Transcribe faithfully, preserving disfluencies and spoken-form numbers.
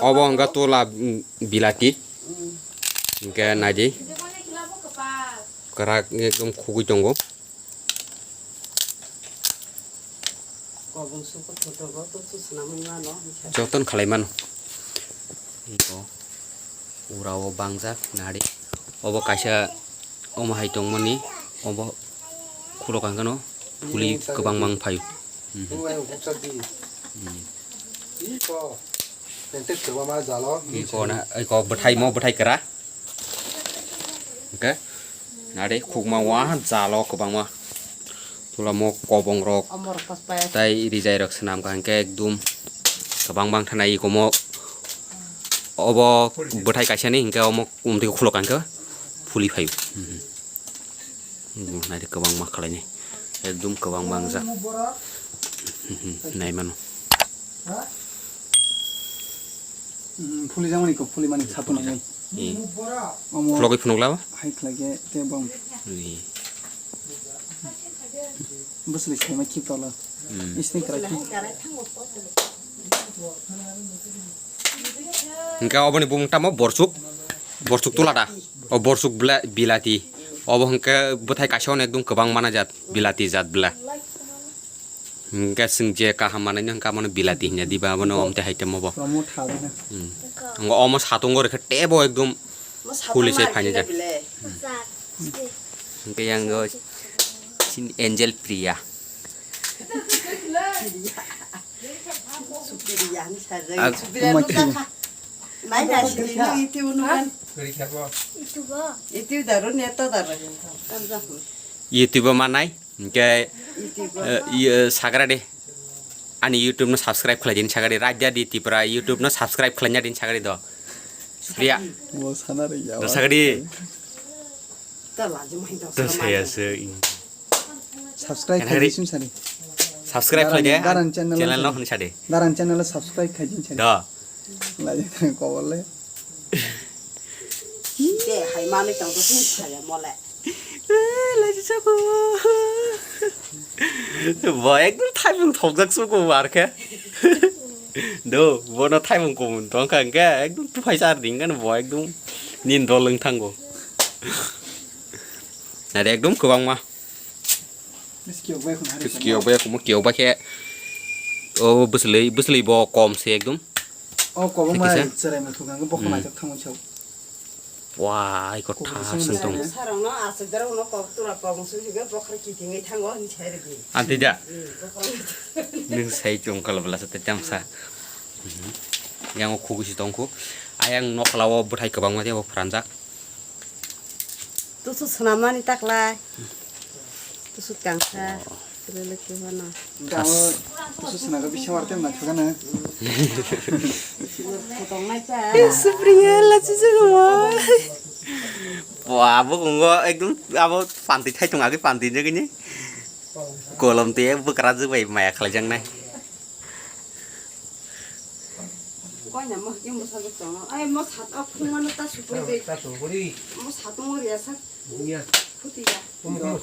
Obo wngkha tola, mm, bilati. Hinkhe naidi. Kwrak ekdom khugui tongo. Jotono khalai mano. Iko ura o bangjak nari. Obo kaisa omo hai tongmani. Obo khulok ang kheno puli kwbangma wng phaio. Iko na, iko bwthai mo, bwthai kwra. Hwnkhe nari khukma wa jalo kwbangma. Tulamo kobongrok tei rijairok swnamkha hwnkhe ekdum kwbang bang thana ikomo obo bwthai kaisani hwnkhe omo umtwi khulok hwnkhe phuli phaio. Naidi kwbangma khlainai, ekdum kwbang bangjak. Naimano. Phuli jamani ko, phuli mani satung nai. Omo khulogwi phunukla? Hai khlaikhe tei bong. Bwswlwi saima khip tolo. Isni kwrai khe. Hwnkhe oboni bumung tamo borsuk, borsuk tulada. O borsuk bla-, bilati. Obo hwnkhe bwthai kaisa hwn ekdum kwbang mana jat, bilati jat bla. Hwnkhe chwng je kaham manwi hwnkha mano bilati hinya diba abono omte hai temo bo. Omo thabi na. Ngo omo satungo rwkhe tebo ekdom. Phuli se phaini jak. Hwnkhe yang go sin Angel Priya. Supiri yang saja. Ag- Supiri yang Uma nukha. Nai nai sini nang itu nukan. Itu darun ya to darun. Kan dah. YouTube o manai, hwnkhe, eh, iye, sagra de. Ani YouTube no subscribe khlai din sagra de. Raja di Tripura YouTube no subscribe khlai din sagra de do. Priya. Bo sana re ya. Do sagra de. Do saya se. Subscribe khlai din sari. Subscribe khlai de. Garan channel no hwn sari. Garan channel subscribe khlai din sari. Do. Lagi kobole. De hai mani tong to tin saya mole. Laji sako. Bo ekdom thaimung thokjak suko arkhe. Do, bono thaimung kumun tongkha hwnkhe ekdom tuphai char ding kan bo ekdom nin dol wng thango. Nare ekdom kwbangma. Kiyok bai kumo kiyok bai khe o bwswlwi bwswlwi bo kom se ekdom. O kobong bai cherai muthung ang bo khonajak thangwi sao. Wah, ai ko tha sung tong. Sarong no asuk dara uno kok tura kobong sung sung bokhar kitingwi thango ni sai rigi. Anti da. Nung sai chung kala bla sa te chamsa. Yang o khugu si tong khu. Ayang nokla o bwthai kwbangma de bo phranjak. Tusu swnamnani taklai. Tusu kangsa. Lele ke hono. Tusu swnamga bisa warte na thagana. Supriya lachi jagwa. Bo abo gongo ekdom abo panti thai tong agi panti jagini. Kolom te bwkra jwk bai maya khlai jangnai. Koina mo hwnkhe mwsajwk tongo. Ai mo sat o khungmano ta supui de. Ta supui. Mo sat o mo riya sak. Buya. Phuti ya. Mo